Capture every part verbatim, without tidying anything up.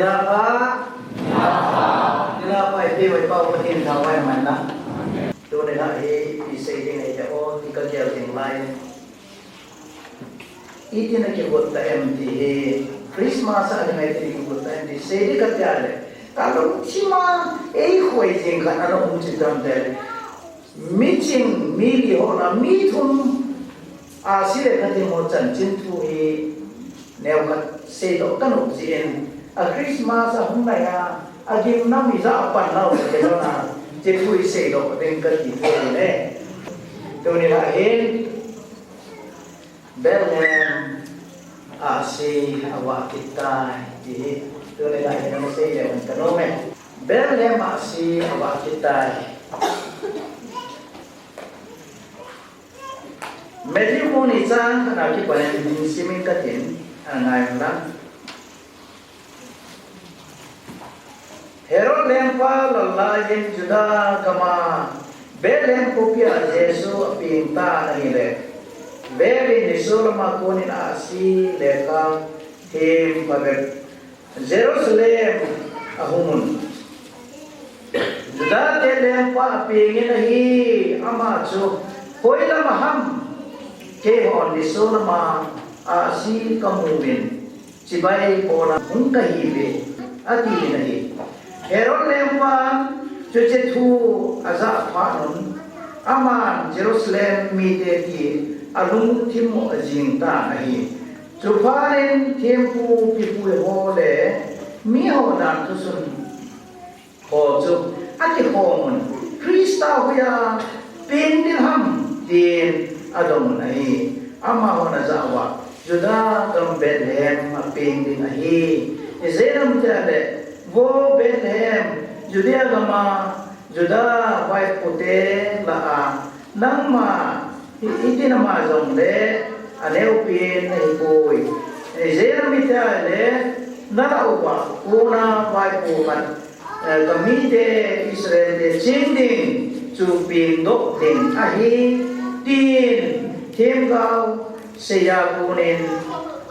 Nilhah pha, nilhah pha, ipi vai pau Pathen thangvah in aman na. Tuni a hi ipi sei ding ahi ti ho, ti kagel ding lai. Iti na kigot ta em ti hi, Christmas a ding ahi ti na kigot ta em ti, sei ding kati a le. Kalungthim a, eikhoi jing khat ana um chu tam te. Miching, mi li ho na, mi thum, ahsi le khat in mo chanchin thu hi, neo khat seidoh kanop jeh in, a Christmas a hung nai a, agimnam ija a pan nau te lo na, hiche thu hi seidoh ding kati thei e. Tuni a hin, Bethlehem ahsi avah kit tai, ti hi, tuni a hin ana sei leu hen kanom e. Bethlehem ahsi avah kit tai. Matthew bung ni chang khat na kipan in hung sim in katin, ana ngai un lang. Herod lengpa lal lai in Juda gam a Bethlehem khopi a Jesu apeng tan ahile, veuvin, nisolam a kon in ahsi lekha them phabep Jerusalem ahung un. Juda te lengpa apeng in ahi, ama chu hoilam a ham, keihon nisolam a ahsi kamu uvin, chibai bol a hung kahi uve, ati uvin ahi. Herod lengpan chuche thu ajah phat un, aman Jerusalem mite ti alungthim mo ajing tan ahi. Chuphat in thempu pipui ho le miho dan thusun ho chu akikhom un, Christa hoiya peng ding ham, tin adong un ahi. Amahon ajah uva, Juda gam Bethlehem a peng ding ahi. Ijeh inem itile, Vo Bethlehem, Judea gam a Juda vaipo te lah a, nangma hi, hitin ama jongle aneopen nahipoi. Ijeh inem itile, nalah uva kona vaipo khat, eh, kamite Israel te ching ding chu pengdoh ding ahi, tin themgao seiya kon in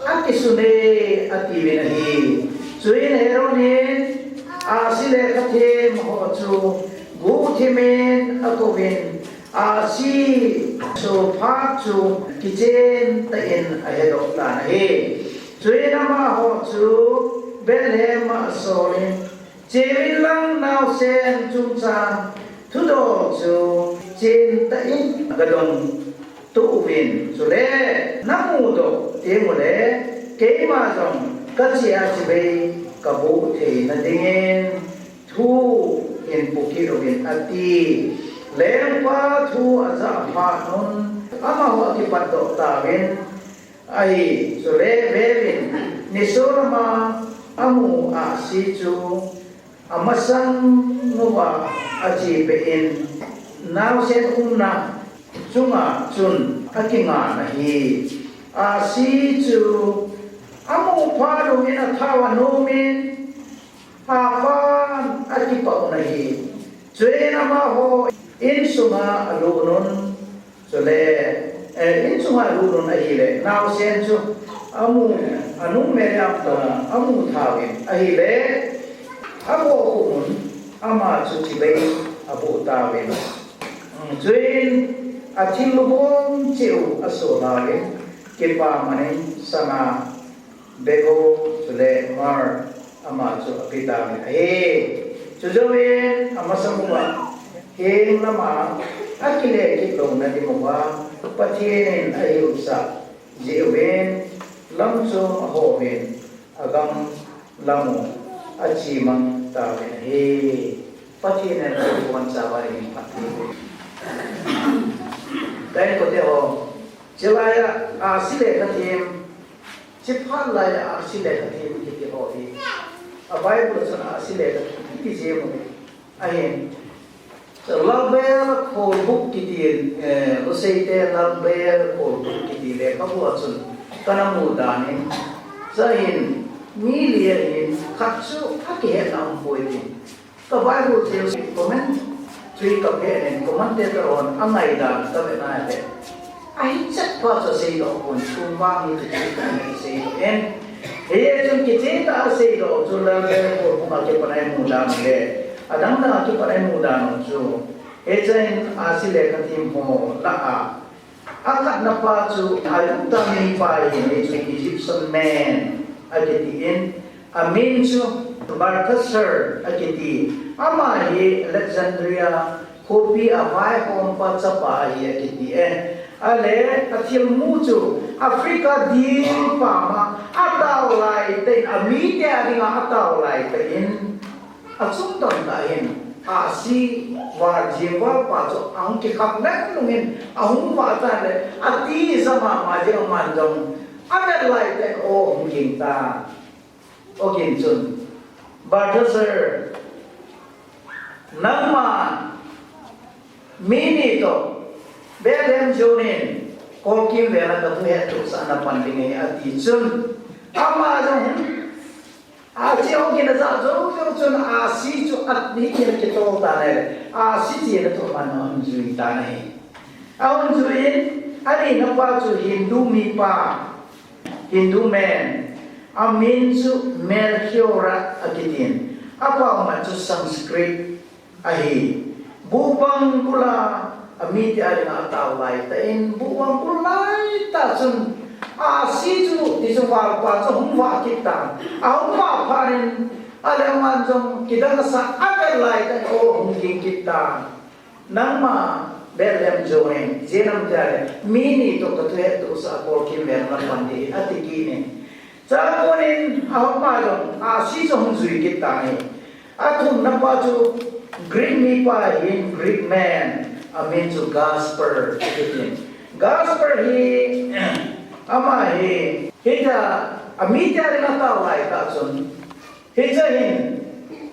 akisun e, ati uvin ahi. Chuin Herod in ahsi lekha them ho chu guhthim in akouvin, ahsi so phat chu kichen tah in ahedoh tan ahi. Chuin amaho chu Bethlehem a asol in, Cheuvin lang, naosen chungchang thudol chu chen tah in gadong to uvin, chule namudoh teng ule keima jong kache a chibai kaboh theina dingin thu hin pukit uvin, ati. Lengpa thu ajah phat un amaho akipatdoh tauvin ahi. Chule veuvin, nisolam a amu ahsi chu amasang uva achepeh in, naosen umna chunga chun akingan ahi. Ahsi chu amu phat uvin athao anom in, hapan akipah un ahi. Chuin amaho insunga alut un, chule, eh, insunga alut un ahile, naosen chu amu, anung Mariam toh amu thauvin ahile, abohkhup un, ama chu chibai aboh tauvin. Chuin athil lhum cheh u aso lauvin, kipa man in sana, bego, chule myrrh ama chu ape tauvin ahi. Chujouvin amasang uva heng lama akile kit louna ding uva Pathen in ahilsah jeh uvin, lamchom ahon, agam lam u achemang tauvin ahi. Pathen in abonchauva eiphatpeh tahen. Ka inkote ho, chulai a ahsi lekha them, chuphat lai a ahsi lekha them kiti ho hi, a Bible chun ahsi lekha them kiti jeng u ahi. Lalbel Kholbuk kiti, eh, Luseite Lalbel Kholbuk kiti lekhabu a chun kana mu dan in, chuin mi li ahin, khat chu akihetna umpoi ti. Ka Bible thil commentary kapeh in, commentator hon angaidan kavet na le, ahichat pa chu aseidoh pon, chun vang hi chu aseidoh in. Hichun kicheh tah a asei doh chu Lalgallhang bung a kipat a imu dan le, adang dang a kipat a imu dan chu. Hichun ahsi le khatim ho lah a, akhatna pa chu Aigupta mipa ahi, hichu Egyptian man akiti in, amin chu Balthasar akiti. Ama hi Alexandria khopi a vaihompa chapa ahi akiti e. Ale, athilmu chu Africa ding pam a atao lai tah in, amite a dinga atao lai tah in, achung tamtah hin ahsi val jing val pa chu ahung kikhap leng lungin ahung vah tan le, ati ja mama jing, aman jong avet lai tah in aw hung ging tan. Aw ging chun, Balthasar, nangma mi ni toh Bethlehem jon in kolkim vel a kathu hettohsah na pan ding ahi, ati chun, ama jong ahsi hung ging a ajah jou jou chun ahsi chu ahin kitol tan ahi. Ahsi chena toh aman ahung jui tan ahi. Ahung jui in, anina pa chu Hindu mipa, Hindu man, amin chu Melchior akitin, apao man chu Sanskrit ahi. Buhbang bul a amite a dinga atao lai tah in, buhbang bul lai tah chun ahsi chu, ti chu val pa chu hung vah kit tan. Ahung vah phat in, ale aman jong kidang asa avet lai tah in aw hung ging kit tan. Nangma Bethlehem jon in, ijeh inem itile, mi ni toh kathu hettohsah a kolkim vel a na pan ding ahi, ati kit in. Chapang in, ama jong ahsi chu ahung jui kit tan ahi. Athumna pa chu Greek mipa ahin, Greek man, amin chu Gaspar akitin. Gaspar hi, ama hi, hitia amite a dinga atao lai tah chun, hiche hin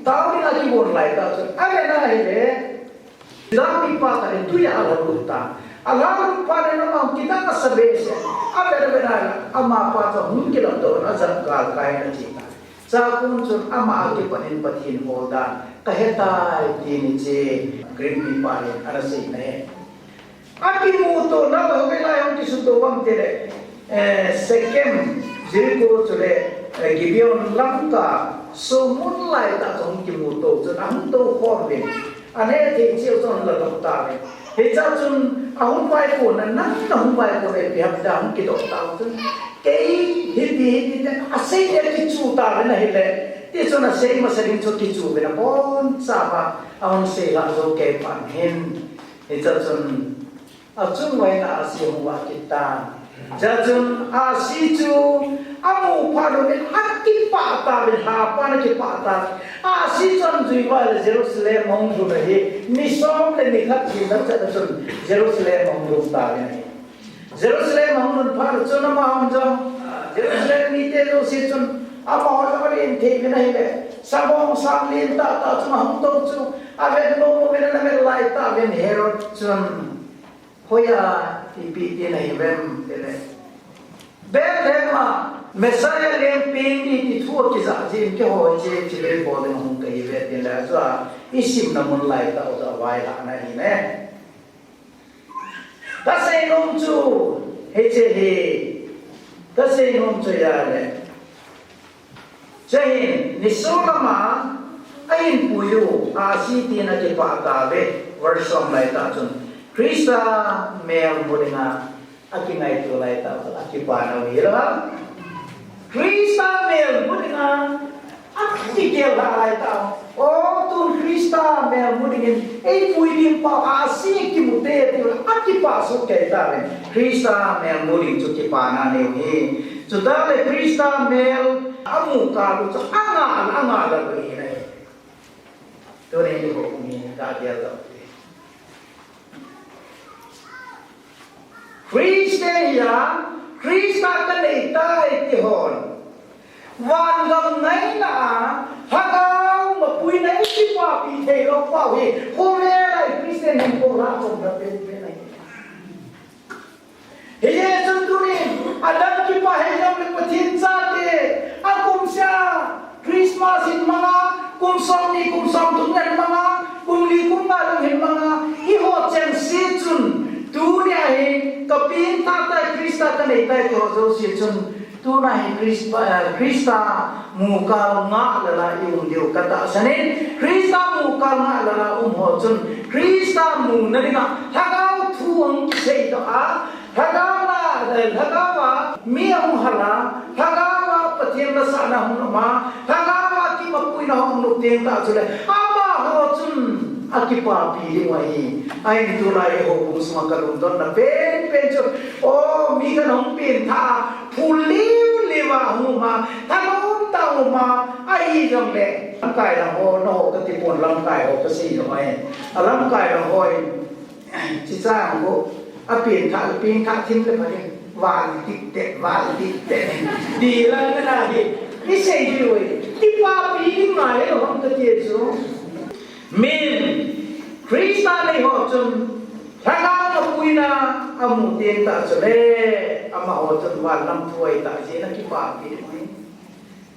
tao dinga akivon lai tah chun, avet na ahile, Juda mipa khat in tui a alhalut tan. Alhalut phat in ama kidang asa behseh. Avet avet na ahile, amapa chu hung kilhon doh in ajah galkai in ache tan. Chapang chun ama akipat in Pathen hol dan kahe tai, tin hiche Greek mipa hin ana sei in ahi. Akimuto na, hoilai hung kisuto ham itile, eh, Shechem, Jericho chule, eh, Gibeon lamkai, somun lai tah chun hung kimuto chun ahung tou khom uvin. Aneh thei cheh chun la tou tauvin. Hichea chun ahung vaipon na, nang nahung vaipon na ipi ham tia hung kidoh tau chun, kei hiti hiti tin asei le kichu tauvin ahile. Tichun asei masa ding chu kichu uvin, abonchauva ahung seilhah jou kei pan hin. Hichea chun achung uva hin ahsi hung vah kit tan. Chua chun ahsi chu amu phat un akipah tauvin, lhapa in akipah tauvin. Ahsi chu ajui uva le Jerusalem ahung lhun ahi. Ni som le ni khat hinna chan a chun Jerusalem ahung lhun tauvin ahi. Jerusalem ahung lhun phat chun amaho jong, Jerusalem mite jouse chun amaho jong alen thei uvin ahile, sabong sang lentah tah chun ahung tou chu avet nom uvin, ana vet lai tauvin. Herod chun, hoiya ipi ti nahi uvem, tile, Bethlehem a Messiah leng peng ding ti thu akijah jeh in keiho hiche thilbol ding a hung kahiuve, tin le ajah a isimna mun lai tah uva availhah na ahi ne. Kasei nom chu hiche hi, kasei nom chu ahile, hiche hin nisolam a ahin pui u, ahsi tin akipah tauve. Verse som lai tah chun, Christa mel mu dinga akingaito lai tah u, akipah nau hi lou ham? Christa mel mu dinga akigel lhah lai tah u. O, tun Christa mel mu dingin eipui ding pa ahsi kimu te, tia akipah soh kei tauvin. Christa mel mu ding chu kipana nei u ahi. Chuteng le Christa mel amu kah u chu angah, angah lou ahi. Tuni nikho mi kagel lou te. Christian hiya, Christa kanei tai ti hon, vangam ngaina a, lhagao mapuina i kipapi thei lou pau hi, khovel a i Christian hinkho lhachom na penpen ahi. Hijeh chun tunin, adang kipah hih jongle Pathen chate, akum seh a, Christmas hin manga, kum somni, kum somthum hin manga, kum li, kum nga lung hin manga, hiho chengse chun, tunia hi, kapeng tah tai, Christa kanei tai, tiho jouse chun, Tuna hi Christa, eh, Christa mukal ngah lala i um diu katahsan in, Christa mukal ngah lala um ho chun, Christa muna dinga, Lhagao thu hung kisei doh a, Lhagao a, eh, Lhagao a mi hung hal a, Lhagao a Pathen lasahna hung um a, Lhagao a kimapuina hung um teng tah chule, amaho chun akipapi diu ahi. Ahin tulai houbung sunga kalungdonna penpen chu, o, mi khat hung pengthah a, phul liu liu a hung um a, thanom tah a um a, ahi jongle, lamkai lang ho, nangho kati pon, lamkai ho kasei jong ahi. A lamkai lang ho in, Chicha ang ko, a pengthah, pengthah thim le pha ding, val dik te, val dik te. Ti lang na hi, i sei diu ahi. Kipapi ding ngai lou ham kati chu. Min, Christa nei ho chun, Lhagao mapuina amu teng tah chule, amaho chun van lam thu ahi tah jeh in akipapi ding ahi.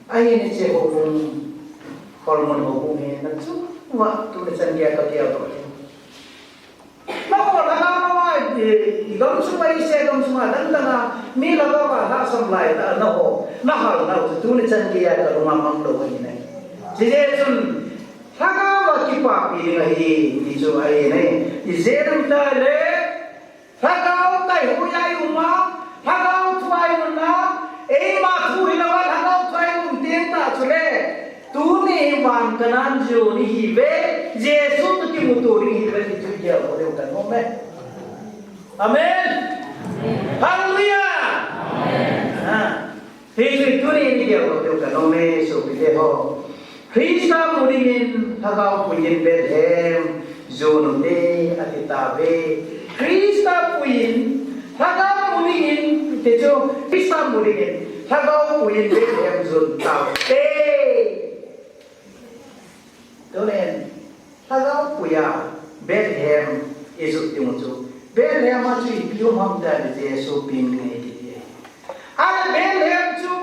Ahin hiche houbung, Kholmun houbung hi, nachung uva, tuni chan geiya kagel doh ahi. Nangho Lhagao a, eh, i gamsunga, i se gamsunga, dang danga, mi Lhagao a lhahsam lai tah a nangho, nahal nau chu tuni chan geiya kalunga mang lou ahi ne. Hijeh chun, Lhagao a kipapi ding ahi, ti chu ahi ne. Ijeh inem itile, Lhagao taihoiya i um a, Lhagao thua i um a, eima thu hilouva Lhagao thua i um teng tah chule, tuni van Canaan jou ni hive, Jesu toh kimuto ding hive ti chu i gel lou diu kanom e. Amen. Hallelujah. Amen. Ha. Hichu tuni i gel lou diu kanom e, sopite ho. Christa mu dingin Lhagao puiyin Bethlehem jon ute ati tauve. Christa puiyin Lhagao mu dingin, ti chu, Christa mu dingin Lhagao puiyin Bethlehem jon taute. Tunin, Lhagao puiya Bethlehem i jot diu chu, Bethlehem a chu ipi um ham itile Jesu peng ding ahi kiti ahi. Ahile Bethlehem chu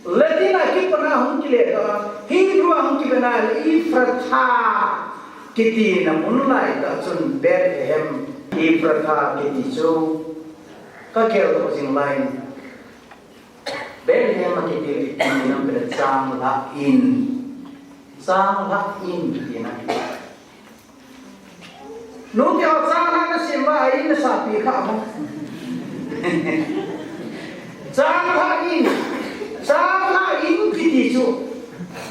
Latin a kipana hung kile a, Hebrew a hung kipana le Ephrathah kitina mun lai tah chun Bethlehem, Ephrathah kiti chu kagel doh jing lai in. Bethlehem a kiti, kiti nam pela changlhah in. Changlhah in kiti nam. Nute ho changlhah nasem uva, a in nasahpi kha mo. Changlhah in. Changlhah in kiti chu.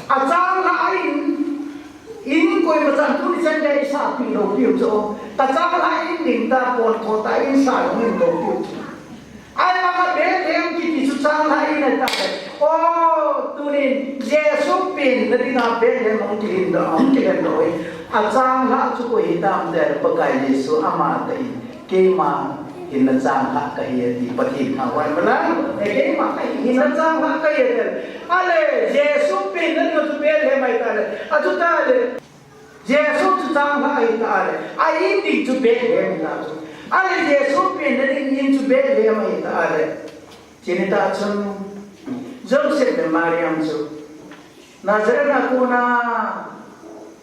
A changlhah in. In koima chan tuni chan geiya i sahpi lou piu chu. Ka changlhah in ding ta pon tho ta in sa lou in lou piu chu. Ahivanga Bethlehem kiti chu changlhah in ahi tale. O, tunin Jesu penna dinga Bethlehem hung kilhen doh, hung kilhen doh ahi. A changlhah chu koi hitam tile Pakai Jesu ama tah in. Keima hinna changlhah kahi ati Pathen thangvah in malang. E keima hinna changlhah kahi ati. Ahile Jesu penna dinga chu Bethlehem ahi tale. Achu tale. Jesu chu changlhah ahi tale, a in ding chu Bethlehem ahi ta chu. Ahile Jesu penna ding in chu Bethlehem ahi tale. Chuni tah chun Joseph le Mariam chu Nazareth a kona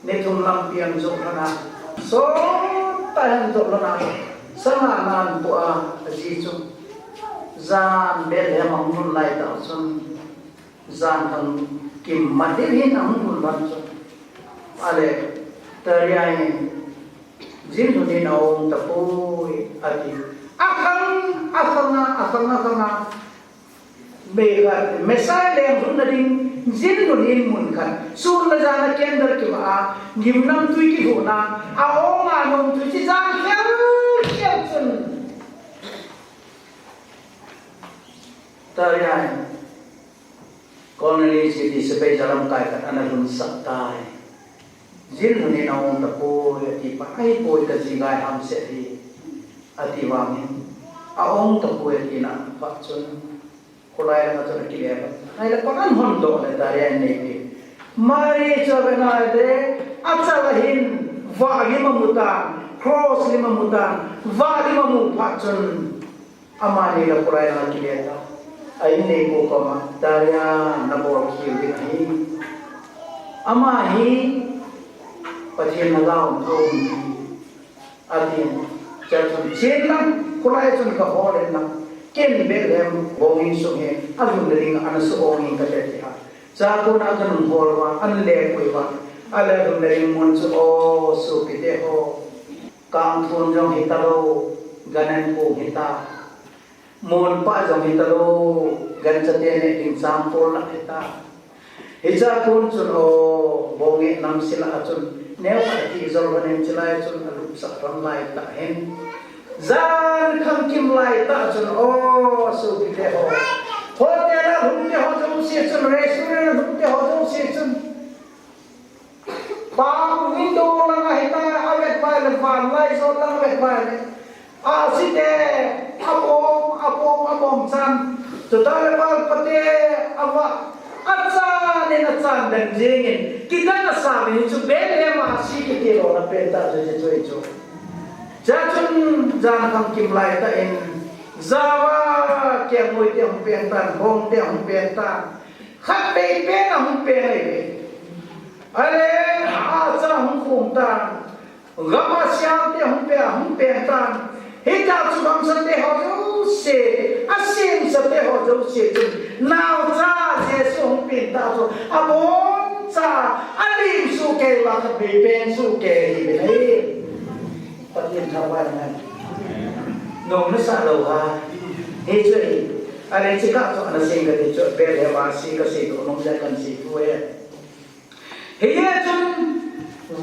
ni thum lampi ahin jot lhon a, sot tah ahin jot lhon a, sanga ana pu a, aji chu jan Bethlehem ahung lhun lai tah chun Jan thang kim mat ding hin ahung lhun lhon chun. Ahile, Taria in, jin lhun in aum tapoi, ati. Akhang, akhang a, akhang, akhang a. Mei khat, Messiah leng lhunna ding, jin lhun in mun khat. Sun le jan a candle kivah a, gimnamtui kilhuhna, a-ong a nomtui chu jan khel, khel chun. Taria in, Cornelius kiti sepai jalamkai khat ana lhunsah tai. Jin lhun in aum tapoi ati phat, ahipoi kaji ngai hamset hi ati vangin, aum tapoi ati na phat chun, kholai lama chun akile phat. Ahile kon an hon doh le Taria in neipe. Mari chu ave nai le, achal a hin vah lim amu tan, cross lim amu tan, vah lim amu phat chun, Amani le kholai langa kile ta. A in neipu koma, Taria, nabol khel ding ahi. Ama hi Pathen Lhagao um thou ahi. Atin, chua chun chen lang, kholai chun kahol in lang. Ken Bethlehem bongin sung hi, alhun na ding ana su ong in kate tia. Chakun a kanung hol uva, ana lepui uva. Alhun na ding mun chu, o, sopite ho. Kangthun jong hitalou, gan an kong hita. Mun pa jong hitalou, gancha te ne ding chang pol la hita. Hicha kun chun o, bonge namse lah a chun, neo a ti jol vanin chilai chun alupsah ram lai tah hin. Jan khangkim lai tah chun o, sopite ho. Hotel a lhumte ho jouse chun, restaurant a lhumte ho jouse chun. Pang window lang a hita, avet vai le van lai jol lang avet vai le. Ahsi te, abom, abom, abom chan. Chuta le val pate, ava, achan in achan den jingin. Kidang asa mi chu Bethlehem ahsi kiti lona pen ta chu chu chu. Chachun jan khangkim lai tah in. Java, kengoi te hung peng tan, bong te hung peng tan. Khat pei pen a hung peng ai ve. Ale, acha hung khum tan. Gam a siam te hung pe, hung peng tan. Hita chu gamsa te ho jouse, asemsa te ho jouse chun. Naocha Jesu hung peng ta chu. Abon cha, alim su ke la khat pei pen su ke hi ve nei. Pathen thangvah in. Nung nasa lou ha. Hichu hi. Are chikah chu ana sing kati chu. Bethlehem ahsi kasei doh nom jeh a kahin sei poi. Hijeh chun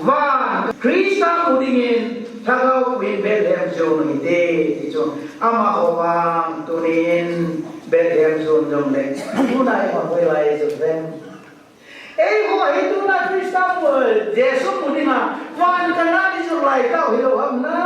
van Christa mu dingin Lhagao Pu in Bethlehem jon u hite ti chu. Amaho vang tunin Bethlehem jon jongle. Tuna ima hoilai jon vem. Eiho hi tuna Christa mu, Jesu mu dinga, van Canaan i jon lai tah hilou ham na.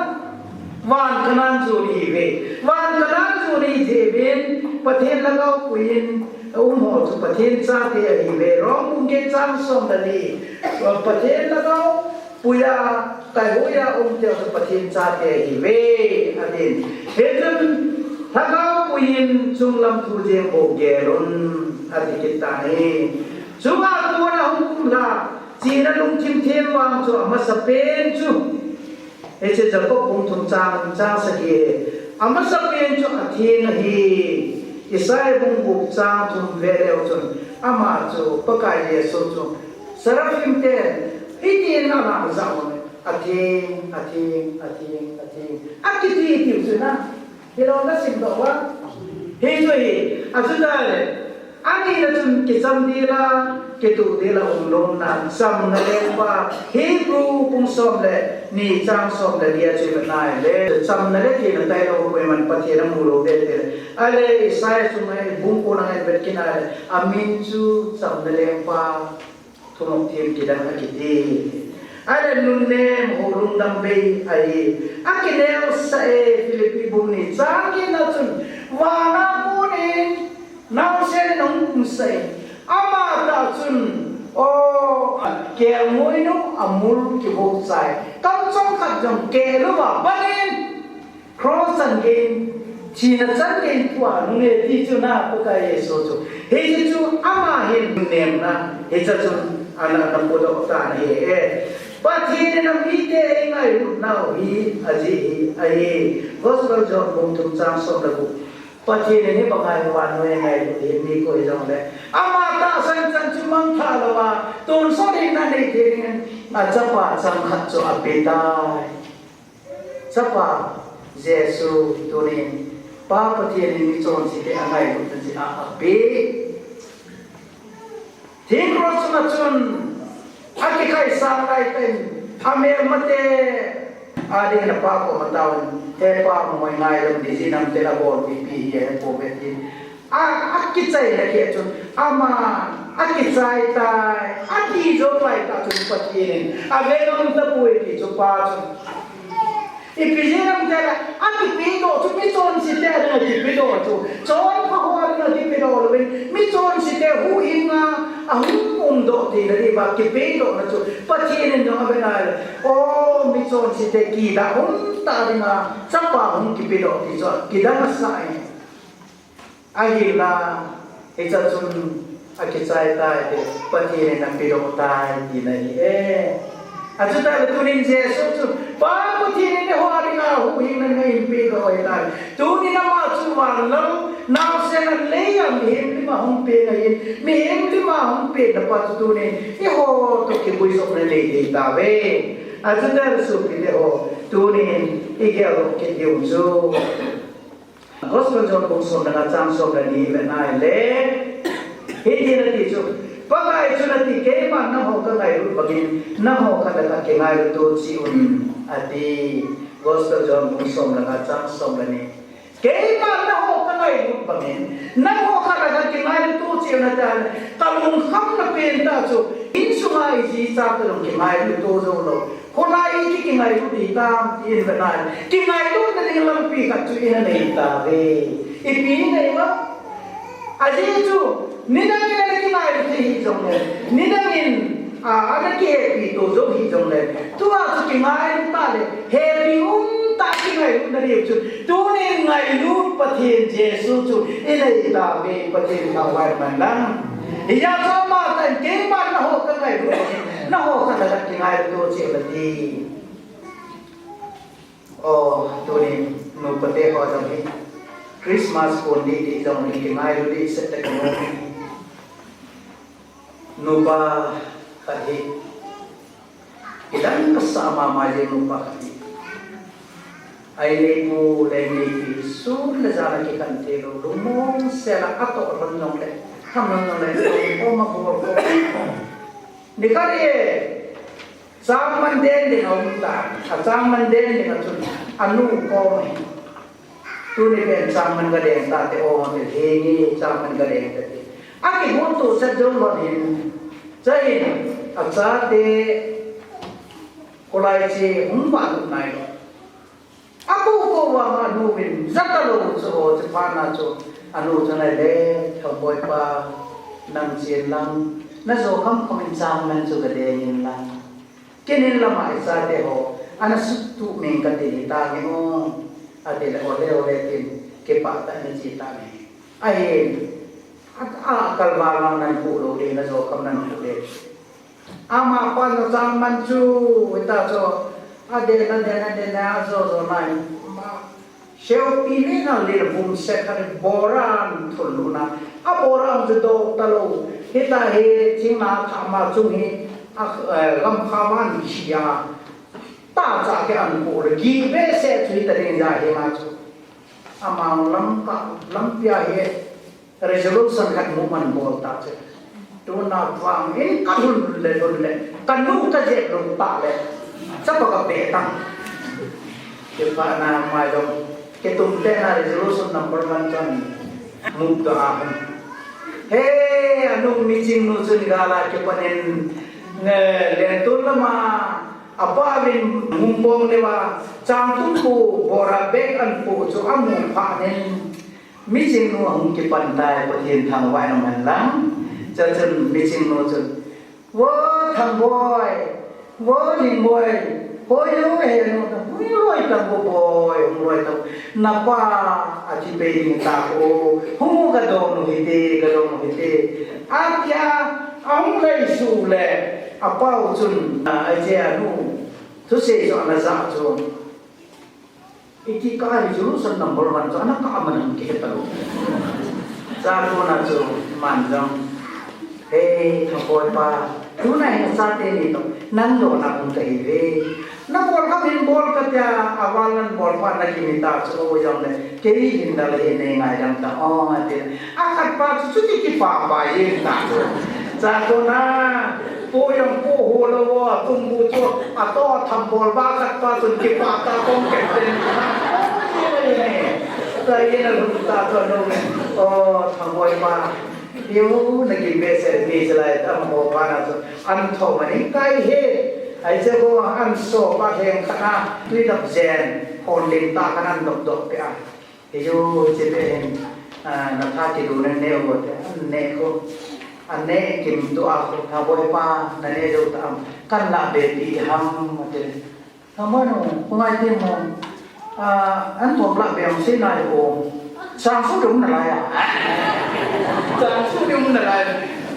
Van Canaan jon ihi ve. Van Canaan jon ihi jeh uvin, Pathen Lhagao Pu in, um ho chu Pathen chate ahi ve. Rom bung get chang som le li. Pathen Lhagao Pu a, kaihoiya um teu chu Pathen chate ahi ve, atin. Hichun, Lhagao Pu in chunglam thu jeng bou gel un, ati kit tan ahi. Chunga kona hung kumlha, china lungthim them vang chu amasa pen chu. Hiche Jacob bung thum chang, chang sagi. Amasa pen chu atheng ahi. Isaiah bung gup chang thum ve leu chun. Ama chu Pakai Jesu chu. Seraphim ten hitin ana jah u. Atheng, atheng, atheng, atheng. Akiti tiu chu na. Hilou na simdoh uva. Hichu hi, achuti le. Anina chun kicham dila, kituh dila um lou na, chamna lengpa, Hebrew bung som le ni chang som le li a chu ivet nai le, chamna le thina tailou koiman Pathen amu lou te te. Ale Isaiah sunga bung ko nang ivet kit nai le, amin chu chamna lengpa. Thumop them kidang akiti. Ale nunnem ho lungdam bei ahi. Akineosah e Philippi bung ni chang get na chun. Vana konin naosen in ahung kumsah in. Ama tah chun. O, kelngoi nu amul kivo chai. Kamchom khat jong keh louva panin. Cross chan gei, thina chan gei pua nunge ti chu na Pakai Jesu chu. Hiche chu ama hin nemna, hiche chu ana, ana podoh tan ahi e. Pathen in amite eingailutnau hi, ajeh hi, ahi. Gospel John bung thum chang som le gup. Pathen in hibanga vannoi eingailut hi mi koi jongle. Ama tahsan chan chu mangthah louva, tonsot hinna nei thei dingin, achapa changkhat chu apetai. Chapa Jesu tunin Pa Pathen in michonse te angailutna jeh a ape. Thing cross sunga chun akikhai sang lai tah in amelmate adingin apa koma taovin, He Pa, hung ngaidam ding, jinam te abol pipi hi ahi poi ve tin. A, akichaina keh chun, ama, akichai tai, ati jou lai tah chun Pathen in, avel um tapoi ti chu pa chun. Ipi jeh ham itile, akipedoh chu, michonse te adinga kipedoh chu, chonpha ho adinga kipedoh louvin, michonse te huhhingna, ahung umdoh theina diuva, kipedohna chu, Pathen in jong ave nai le, o, michonse te kidah um tah dinga, chapa hung kipedoh ti chu, kidang asah e. Ahinla, hiche chun akichai tai te, Pathen in apedoh tai tina ahi e. Achuti le tunin Jesu chu, Pa Pathen in eiho dinga huhhingna neipe ahi tai. Tunin ama chu vangam, naosen a leiya mihem lima hung peng ahin, mihem lima hung pengna pa chu tunin eiho toh kiguijopna nei ding ahitai. Achuti le sopite ho, tunin igel kit diu chu Gospel John bung som le nga chang som le ni ivet nai le, hitin ati chu, Pakai chun ati, keiman nangho kangailut bangin, nangho khat le khat kingailut u cheh un, ati. Gospel John bung som le nga chang som le ni. Keiman nangho kangailut bangin, nangho khat le khat kingailut u cheh un ati le, kalungkhamna pen tah chu, insunga iji icha toh jong kingailut u jou lou. Kholai iti kingailut ding tam, tin ve nai. Kingailutna ding lampi khat chu ina nei tauve. Ipi nei ma? Ajeh chu, nidang in ana kingailut hih jongle, nidang in, a, ana kihepi to jou hih jongle, tua chu kingailut tah le, hepi um tah kingailutna ding chu, tunin ngailut Pathen Jesu chu inei tauve, Pathen thangvah in man lang. Hijeh chun ama tah in keiman nangho kangailut, nangho khat le khat kingailut u cheh un ati. O, tunin nupa te ho jong hi Christmas kon ding ti jong hi kingailu ding seh tah kamu. Nupa khat hi kidang kasa mama jeng nupa khat hi. Aineipu le aineipi sun le jan a kikhen thei lou, lungmong sel a atoh lhon jongle, tham lhon jongle, kom a bol kom. Nikhat hi, changman den ding aum tan, achangman den ding a chun, anu kom ahi. Tuni pen changman gadeng tate o, ti hi nge changman gadeng tate. Akigon tohsah jou lhon hin, chuin, achate, kholai che hung vahlut nailou. Akou kou vang anu vin ja talou chu, chuphat na chu, anu chun ahile, Thangboi pa, nang chen lang, najo khamkham in changman chu gadeng in lang. Ken in lama ichate ho, ana suttuh meng kate hitange o, atile ole ole tin, kipah tah in ache tan ahi. Ahin, a, akalval vang nahin poh lou ding, najo kham nahin poh ding. Amapa na changman chu, hita chu, aden, aden, aden, ajo, jo nai. Seopi le na le vum se khat bora ahin thul luna. Abora chu do talou. Hita hi thingna thama chung hi, a, eh, gamkha van hi a. Tahcha kei ahin poh le gi behseh chu hita ding ja hi ma chu. Ama lamkai, lampi a hi. Resolution khat mu man bol ta chu. Tuna vang in kalhun le lhun le. Kanu kajep lou ta le. Chapa kape tang. Kipana mai jong. Kitum tena resolution number one chun. Mu ta a hun. He, anu Miching nu chun gala kipanin. Nge, Lentol lama. Apa vin mumbong le va. Changtum pu bora bag ahin poh chu amu phat in. Miching nu ahung kipan tai, Pathen thangvah in um hen lang. Chuchun Miching nu chun, Vo Thangboi, vo Lingboi, hoi u he nu, hung loi tang vo boi, hung loi tang. Napa athi pei ding ta ko, hung u gadong u hite, gadong u hite. Atia, ahung lei suh le, apa u chun, a, ache anu, thusei chu ana ja chu. Iti ka resolution number one chu ana ka aman hung kihe talou. Chakona chu man jong. He, Thangboi pa. Tuna hi nachate ni toh. Nang dona hung kahi ve. Nabol kha min bol katia, aval nan bol pa nakimi ta chu o jong le. Kei hin dal hi nei ngaidam ta o ati. Akhat pa chu chuti kipah pa yin ta chu. Chakona. Pu jong pu hu lou o, tum bu chu, ato Thangboi pa khat pa chun kipah ta kong kep ten. Ta yin alhun ta chu lou. O, Thangboi pa. Yu, nagim behseh mi chalai ta mo pa na chu. An tho mani kai he. Ai che ko an so pa heng khat na, tui dap jen, hon ling ta khat an dop dop pe a. Hichu, hiche beh hin, a, natha kidu nane u te, an ne khu, an ne kim tu a khu, Thangboi pa, nane jou ta am, kan la be pi ham, ate. Thangboi nu, khu ngai ti mo, a, an thom la be am sei nai o. Sang su dum na lai a. Sang su dum na lai.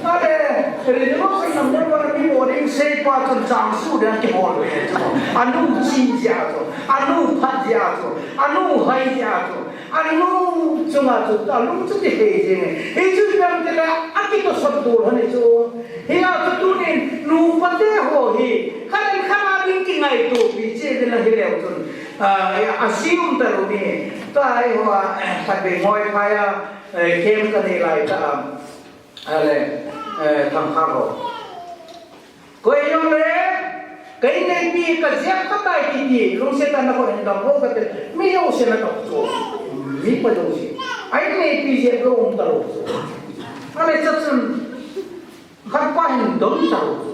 Ale, resolution number one, mi morning seipa chun chang su dia kibol ve chu. Anu chi dia chu. Anu phat dia chu. Anu hai dia chu. Anu chunga chu, alung chu ti hei jing e. Hichu ipi ham itile, akitosot bol ahi chu. Hia chu tunin, nupa te ho hi, khat le khat a ding kingaito pi che ding ahi leu chun. Ah, assume talou ni. Tua hi ho a, eh, khat vei ngoi phai a, eh, camp kanei lai ta a. Ale, eh, thangkha ho. Koi jong le, ka inneipi ka jep kha tai ti ti, lungset a na koi hin dam ho kati, mi jouse na dam chu. Mipa jouse. A inneipi jep lou um talou chu. Ale chachun, khat pa hin dom talou chu.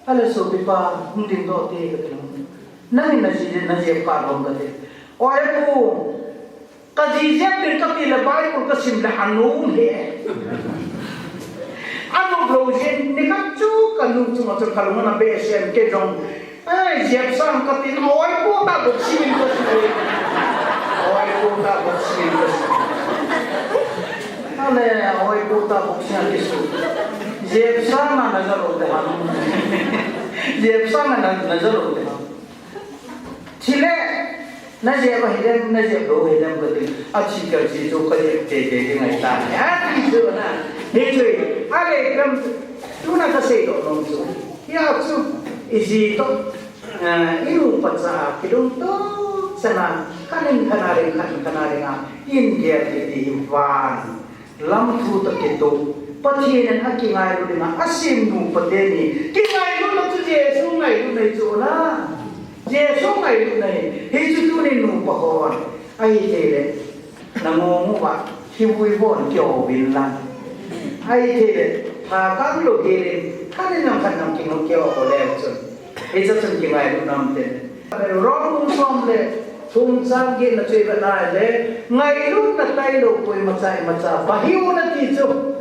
Ale sopipa, hung dingdoh te kati. Nangin na ji, na jep kha lou kati. Oi pu, ka ji jep ding kati le Bible ka sim le anom e. Anom lou jin, nikhat chu ka nu chunga chu ka lung ana be sem kei jong. Ai, jep sang kati, oi pu ta boxing in ka si. Oi pu ta boxing in ka si. Ale, oi pu ta boxing in ka si. Jep sang na na ja lou te ham. Jep sang na na ja lou te ham. Thile, na jep ahi dem, na jep lou ahi dem kati. Athi kal chi chu ka jep teitei ding ahi tai. Ati chu na. Hichu, ale, kam, tuna ka seidoh nom chu. Hia chu, iji toh, eh, i nupa cha, kidong toh, chana, khat in khat a ding, khat in khat a ding a, in gel kiti hi van. Lam thu toh kitoh, Pathen in akingailu dinga, asem nupa teni, kingailutna chu Jesu ngailutna hi chu na. Jesu ngailutna hi, hichu tunin nupa hon, ahithei le, na ngong uva, hivui von kio vin lang. Ahithei le, tha kang lou hel in, khat in lang khat in lang kingong kio ho leu chun. Hichu chun kingailutna um te. Rom bung som le thum chang get na chu i vet na le, ngailutna tailou koima cha imacha pha hih un ati chu.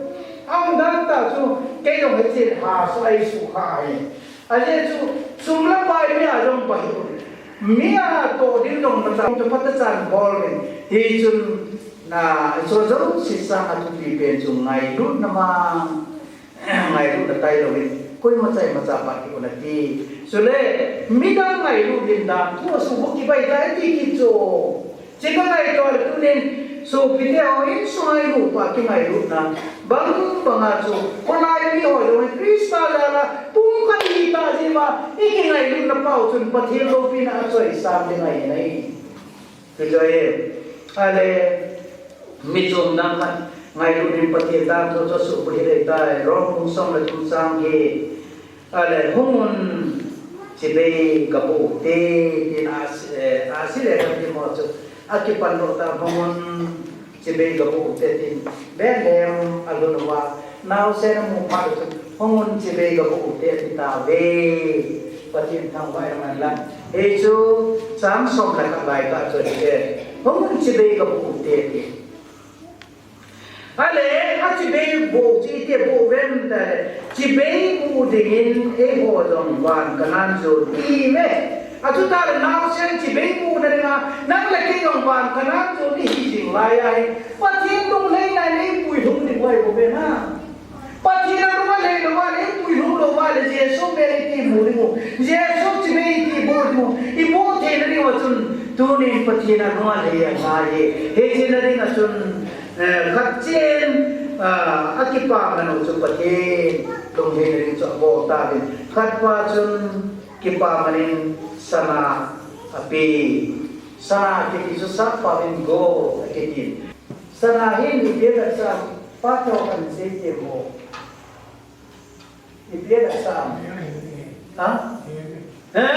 Aumdan tah chu, kei jong hiche ha su ai su kha hi. Ajeh chu, sum le pai mi a jong pha hih un. Mi a toh ding jong imacha chu phatechan bol in. Hichun, na, chu jouse sanga thupi pen chu ngailutna ma. Ngailutna tailou in, koima cha imacha pha hih un ati. Chule, midang ngailut ding dan, thu asuh bou kibai tai ti kit chu. Hiche ka ngaito le tunin, sopite ho insunga i nupa kingailutna. Bang banga chu, khonai mi ho jong Christa jal a, pum khat ihi ta jeh uva, i kingailutna pau chun Pathen loupina achoisang ding ahi nai. Kei chu ahi, ale, mi chom dang khat, ngailut in Pathen dang thu chu asuh bou hih tai, Rom bung som le thum chang get. Ale, hung un chibai gaboh u te, tin a, eh, a si le ka ti mo chu, akipan doh ta, hung un chibai gaboh u te, tin. Bethlehem alhun uva, naosen amu phat u chun, hung un chibai gaboh u te ati tauve. Pathen thangvah in aman lang. Hichu chang som le khat lai tah chu ati e. Hung un chibai gaboh u te ati. Ale, achibai boh u chu iti boh u vem tile, chibai boh u dingin eiho jong van Canaan jon ihiuve. Achuti le naosen chibai boh u na dinga, nang le kei jong van Canaan jon ihi jing lai ahi. Pathen lunglhaina in eipui lhung ding ahi bou ve na. Pathen a lunglhai lou va le, eipui lhung lou va le, Jesu bel iti mu ding u. Jesu chibai iti boh ding u. Iboh theina ding uva chun, tunin Pathen a lunglhai angai e. Hiche na dinga chun, eh, khat chen, ah, akipaman u chu Pathen lunglhaina ding chu abol tauvin. Khat pa chun kipaman in sana ape. Sana akiti chu sap pauvin gold akiti. Sana hin ipi avetsa, pa tho kan sei te mo. Ipi avetsa. Ha? Ha?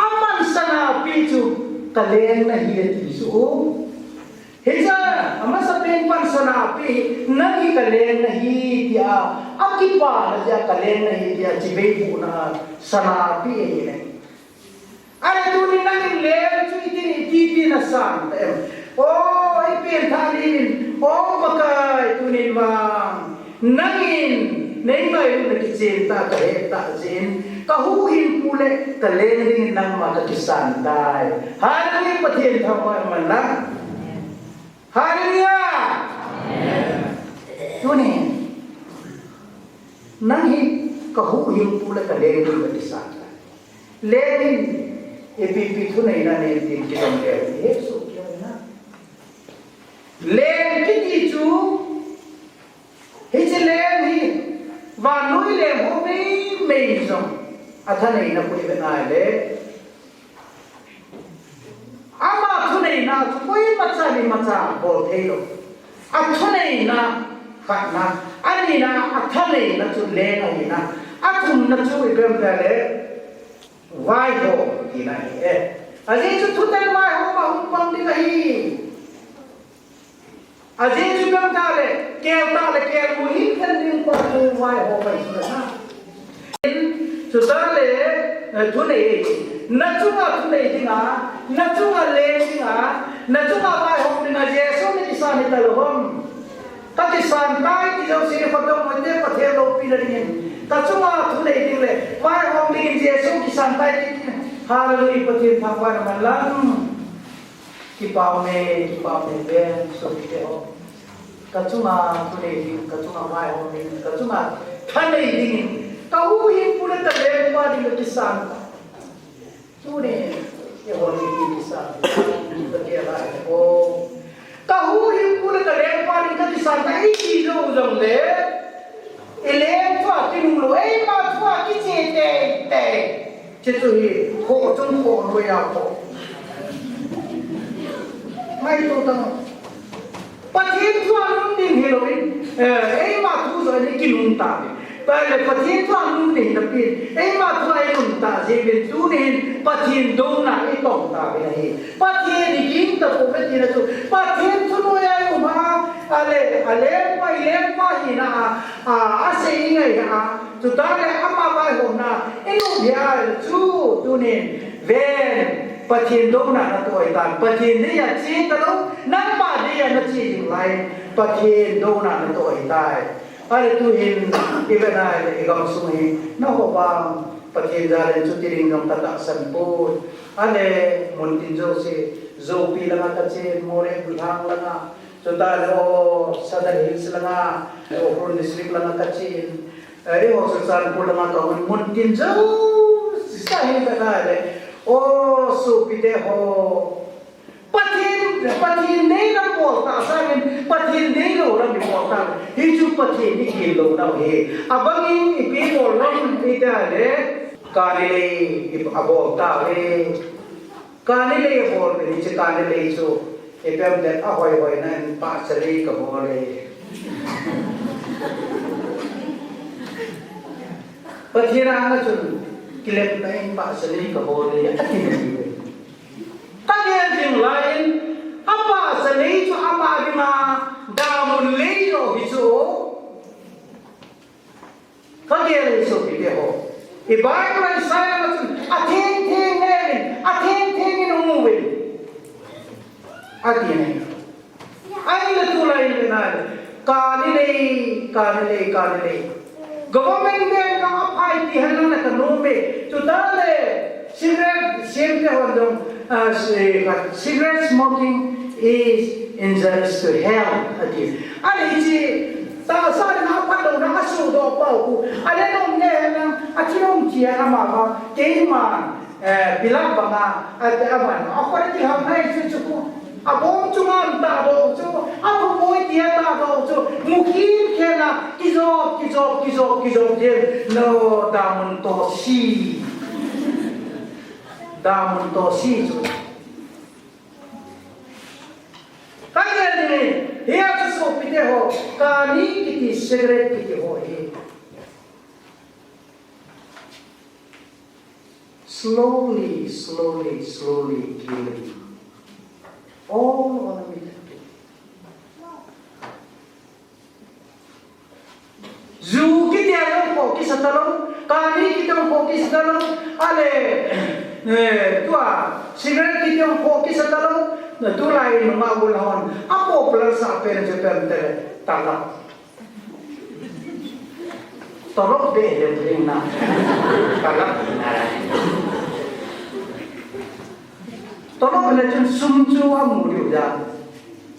Aman sana ape chu kaleng nahi ati chu. Hiche, amasapen pan sana ape, nang hi kaleng nahi tia, akipana jeh a kaleng nahi tia, chibai bohna sana ape ahi ne. Ale tunin nangin leng chu iti, iti, iti nasan ta em. O, ipi pen tha nin, o Pakai tunin vang. Nangin, nei ngailutna kichen tah kahet tah jeh in, kahuhhingpu le kaleng dingin nangma kakisan tai. Hallelujah, Pathen thangvah in aman lang. Hallelujah. Tunin, nang hi ka huhhingpu le ka lengpu ka kisan tai. Leng in ipi ipi thuneina nei ding kidong le u hi he su kio na. Leng kiti chu, hiche leng hi vannoi leng ho meimei jong a thaneina koi ve nai le. Ama thuneina chu koimacha le imacha bol thei lou. A thuneina khatna, anina a thaneina chu leng ahina, a thumna chu ipi ham itile vaihom tina ahi e. Ajeh chu thutan vaihom a hung pang ding ahi. Ajeh chu ipi ham itile, kel tah le kel mu hin khen ding pa chu vaihom ahi chu na. Chutah le, eh, thunei, na chunga thunei dinga, na chunga leng dinga, na chunga vaihom dinga Jesu na kisan hita lou ham. Ka kisan tai ti jouse ni khotong mo te Pathen loupina dingin. Ka chunga thunei ding le vaihom dingin Jesu kisan tai ti. Hallelujah, Pathen thangvahna man lang. Kipah e, kipah e, ven, sopite ho. Ka chunga thunei ding, ka chunga vaihom ding, ka chunga thanei dingin, ka huhhingpu le ka lengpa ding ka kisan tai. Tuni, eiho ni kisan tai. Ka kilah e o. Ka huhhingpu le ka lengpa ding ka kisan tai, iti jou jongle. I leng thua kinung lou, eima thua kiche teitei. Hiche chu hi, khoh chung khoh noiya khoh. Ngaito tang. Pathen thua nung ding hilouvin, eh, eima thu joh in kinung tauve. Ahile Pathen thua nung ding napi, eima thua inung tah jeh uvin tunin Pathen douna itong tauve ahi. Pathen iging tapouve tina chu, Pathen thu noiya i um a, ahile, alengpa, ilengpa hina a, a, asei ingai a, chutah le ama vaihomna, inop hia chu tunin, ven, Pathen douna natoh ahitan, Pathen deiya che talou, nangma deiya nache jing lai, Pathen douna natoh ahitai. Ahile tuhin, iven ahile, igamsung hi, nahop a, Pathen jal in chuti ding jong katahsan poi. Ahile, muntin jouse, Joupi langa kachen, Moreh Bulhang langa, chutah le o, Sadar Hills langa, Ukhrul District langa kachen, eh, eiho Churachandpur langa kaum, muntin jouse hi kata le, o, sopite ho. Pathen, Pathen dei lam bol tah sangin, Pathen deilou lam ibol tah. Hichu Pathen igil louna ahi. Abangin ipi bol lam itile, kani lei i, abol tauve. Kani lei abol, hiche kani lei chu, ipi ham itile ahoi hoina in pahcha lei kabol e. Pathen anga chun, kilemna in pahcha lei kabol e, ati nahiuve. Kagel jing laiyin, apahcha lei chu ama dinga, damun lei lou hi chu. Kagel hi sopite ho. I Bible a Isaiah lama chun, atheng theng in, atheng theng in umuvin. Ati nai. Ahinla tulai in nai. Kani lei, kani lei, kani lei. Government bank a aphai ti henlang le kanom e. Chutah le cigarette semte hon jong, ah, ci-, cigarette smoking is injurious to health, ati. Ahile hiche, tahsa dinga aphatlouna asohdoh pau khu. Ahile nom le henlang, athi nom chia ama ma, keiman. Eh, Pilat banga, ati aman, akhut a kiham nai chu chu khu. Abom chunga tahdoh chu, athupoi tia tahdoh chu, mukhin khena, kijop, kijop, kijop, kijop, jen, no, damun tosi. Damun tosi chu. Kagel ding, hia chu sopite ho, kani kiti cigarette kiti ho hi. Slowly, slowly, slowly killing. All on a minute. Ju kiti a jong khoh kisa talou, kani kiti jong khoh kisa talou, ahile, eh, tua, cigarette kiti jong khoh kisa talou, na tulai nunga ul hon, a popular sah pen chu ipi ham itile, talak. Tolop deh le ring na. Talak na. Tolop le chun sum chu amu diu da.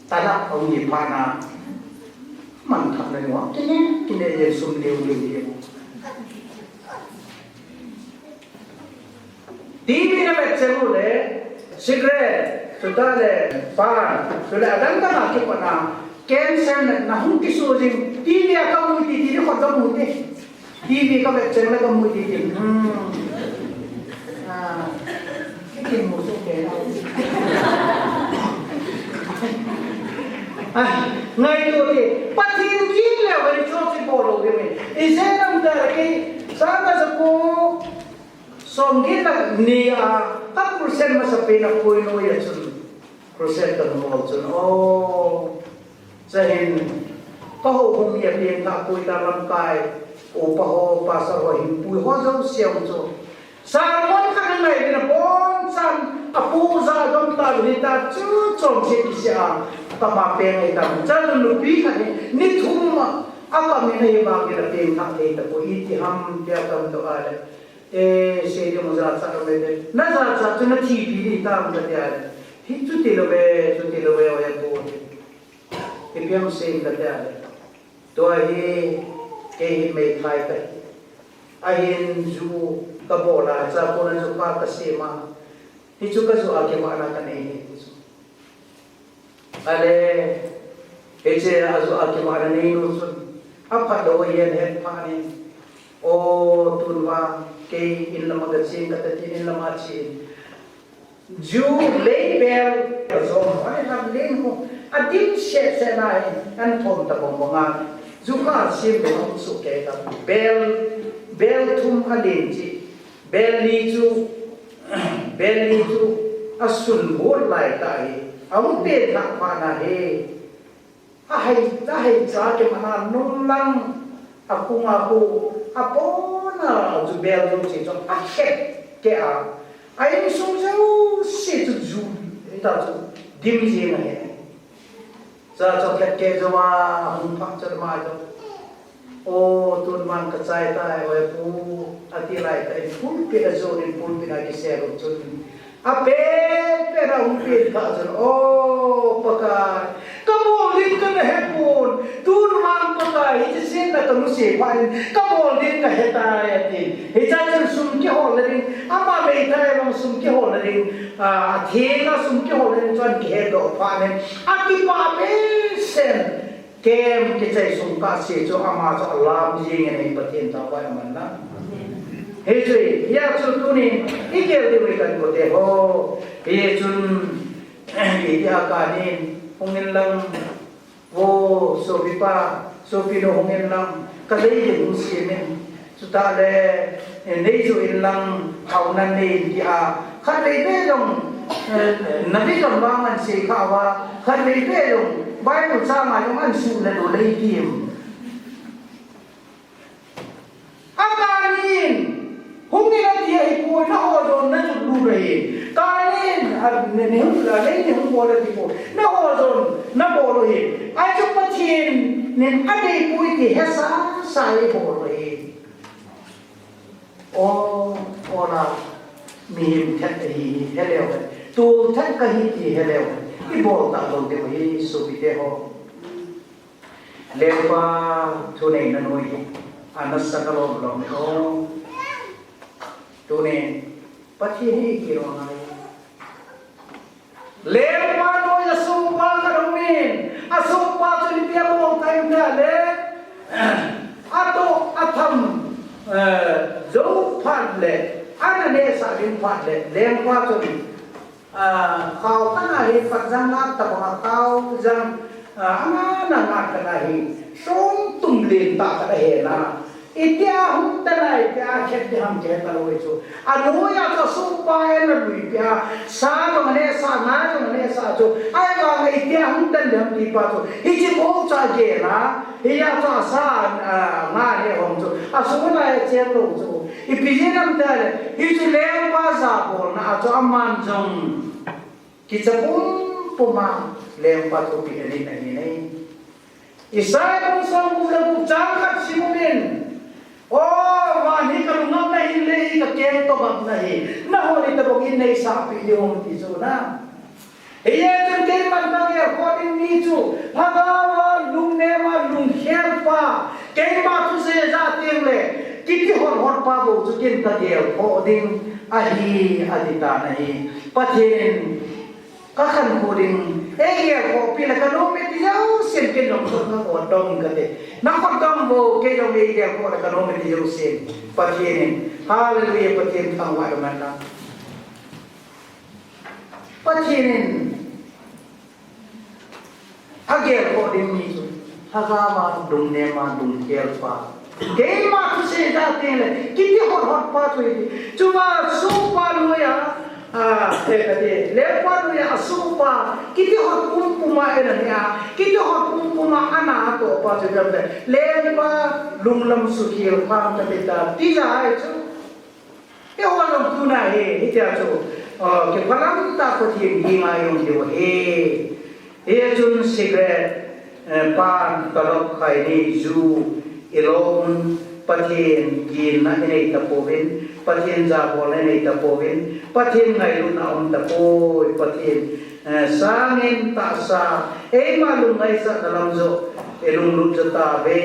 Talak amu phat na. Manthah na nua, kine, kine yen sum neu neu yen. T V na vet cheng u le, cigarette, chuta le, pan, chule adang dang a kipatna, cancer na, na hung kisu jing, T V a kamu ti ti ni khon kamu ti. T V ka vet cheng le kamu ti ti. Hmm. Ah, kimu su ke na. Ah, ngaito ti, Pathen ging le, wen cho ti bol lo ke me. Ise nam ta ke, sa ka sa ko, Som get le ni a, ka percent masa pen a koi noi a chun. Percent ka noi chun. Oh. Chahin, ka houbung mi a pengthah koi ta lamkai. Upa ho, pastor ho, hinpui ho jouse chu. Sermon khat na ngai le na bon chan, a pu ja dom ta ni ta chu chom se ki se a. Ka ma peng ai ta. Chan nupi khat ni, ni thum a, a ka mi nei ma ki la pengthah thei ta ko i ti ham pia kam to a le. E, sei ding jachat a um e. Na jachat chu na thi pi ding tam ka tia le. Hi chuti lou ve, chuti lou ve, oya pu. Ipi ham sei ka tia le. Tua hi, kei hi meithai kahi. Ahin ju ka bol a, chapon a ju ka ka sem a. Hichu ka ju a kivahna ka nei hi chu. Ale, hiche a ju a kivahna nei nu chun, aphat lou ahi ahet phat in, o, tun vang, kei in lama ka chen ka ta tin in lama chen. Ju lei bel, ka jom, ale lam len ko, a dim se se na hi, an thom ta bong bong a. Ju ka sim bong bong su ke ka bel, bel thum a len chi. Bel li chu, bel li chu a sun bol lai ta hi. A hung pengthah phat na hi. A hai, a hai cha ke mana nung lang a kung a ku a pon a ju bel jouse chu a khet ke a. A insung jouse chu ju ta chu dim jing ahi. Cha chokhet ke jo a hung pha chal ma jo. O, tun man ka chai tai, o, e pu, a ti lai ta in pulpit a jon in pulpit a kisel u chun. A pe, pe na hung pit kha chun, o, Pakai. Ka bol ding ka na he pon, tun man Pakai, hiche sin na ka nu se pa in, ka bol ding ka he tai, a ti. Hicha chun sum kihol le ding, ama meithai long sum kihol le ding, a, a theng a sum kihol le ding chun kihe doh pha nen. A kipa pe sen. Kem kichai sung kah se chu ama chu alam jing in ahi Pathen thangvah in aman na. Hichu, hia chu tunin, i gel diu i kan kote ho. Hichun, i dia kanin, hung in lang, vo, sopi pa, sopi nu hung in lang, ka lei ding hung simin. Chutah le, eh, nei ju in lang, hao nan nei in ti a. Khatvei vei jong, eh, na vision vang an sei kha uva. Khatvei vei jong, Bible chang a jong an suh le lo lei tim. A kanin, hung in a ti ahi poi, na ho jon na jut lut ahi. Kanin, a, ni, ni hung la, lei ni hung bol ahi poi. Na ho jon, na bol ahi. Ahi chu Pathen in a dei poi ti hesa sa i bol ahi. O, o la, mihem thet ahi, he leu hen. Tol thet kahi ti he leu hen. I bol ta lou diu ahi, sopite ho. Lengpa thuneina noi hi. Ana sa ka lom lom o. Tuni, Pathen hi i kilo ngai. Lengpa noi a sohpa khat aumin, a sohpa chun ipi abol tai em tile, atoh atham, eh, jou phat le, ana nehsah ding phat le, lengpa chun, ah, khao kana hi phat jang ngat tabang a khao jang, ah, ana na ngat kana hi, song tum len tah khat ahe na. Itia hung tan a, itia khet ding ham kihe talou chu. Anoi a chu asohpa in alui peh a, sa jong anehsah, nga jong anehsah chu. Ahivang a itia hung tan ding ham ti pa chu. Hiche bou chu agel a, hia chu asa, a, nga aneh hong chu. Asung lai a cheng lou chu. Ipi jeh ham tile, hichu lengpa jabolna a chu aman jong kicha pumpum a lengpa thupeh anei ahi nai. Isaiah bung somgup le gup chang khat sim uvin. O, van hi ka lunggel na hin le hi ka keng tobang na hi. Nahon itobang in neisahpeh diu ham ti chu na. Hijeh chun keiman kagel khoh ding mi chu, Lhagao a lungnem a lungkhel pa, keima thusei ja teng le, kiti hot hot pa bou chu ken kagel khoh ding ahi, ati tan ahi. Pathen in kakhankho ding, eigel khoh pi le kanom e ti jousen ken jong chu nakhotdom kate. Nakhotdom bou, kei jong eigel khoh le kanom e ti jousen. Pathen in, hallelujah, Pathen thangvah in umhen lang. Pathen in agel khoh ding mi chu, Lhagao a lungnem a lungkhel pa. Keima thusei ja teng le, kiti hot hot pa chu ahi. Chunga sohpa noiya, a, eh, kati, lengpa noiya asohpa, kiti hot pumpum a ana ne a, kiti hot pumpum a ana atoh pa chu ipi ham itile, lengpa lunglam sukhel pha ham kati ta, ti ja ahi chu. Eiho jong tuna hi, hitia chu, uh, kiphalam tah Pathen henga i um diu ahi. Hichun cigarette, eh, pan, talop, khaini, ju, ilom un, Pathen ginna inei tapouvin, Pathen jabolna inei tapouvin, Pathen ngailutna aum tapoi, Pathen, eh, sangin tahsa, eima lungngaisahna lam joh, ilunglut jo tauve,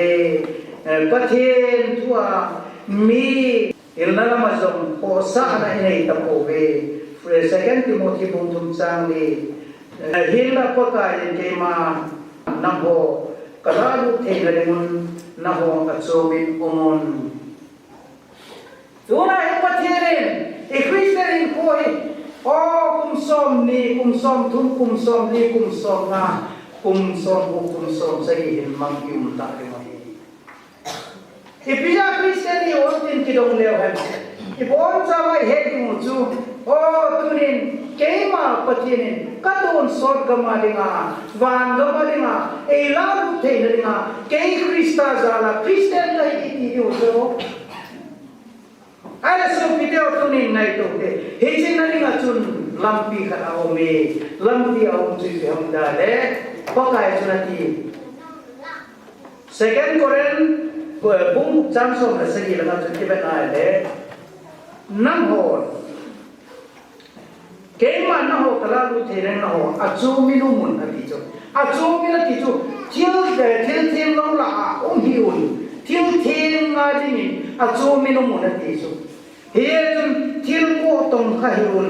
eh, Pathen thua mi Hilna lama jong khohsahna inei tapouve. Second Timothy bung thum chang li. Eh, hinla Pakaiyin keima nangho kalah lut theina dingun nangho achomin umun. Tuna hi Pathen in, i Christian hinkho hi, o, kum som ni, kum som thum, kum som li, kum som nga, kum som gup, kum som sagi hin mang i um ta ding ahi. Ipi jeh a Christian i um tin kidong leu hen. Ibonchauva ihet ding u chu, o, tunin keima Pathen in katonsot gam a dinga, van gam a dinga, eilah lut theina dinga, kei Christa jal a Christian kahi iti ding u chu. Ahile sopite ho, tunin ngaito te. Hiche na dinga chun lampi khat aume. Lampi aum chu ipi ham itile, Pakai chun ati. Second Corinth, eh, bung chang som le sagi lama chun ivet na ahile, nangho, keima nangho kalah lut theina nangho achomin umun ati chu. Achomin ati chu, thil, eh, thil theng lou lah a um hih un. Thil theng a dingin achomin umun ati chu. Hichun thil kotong kha hih un,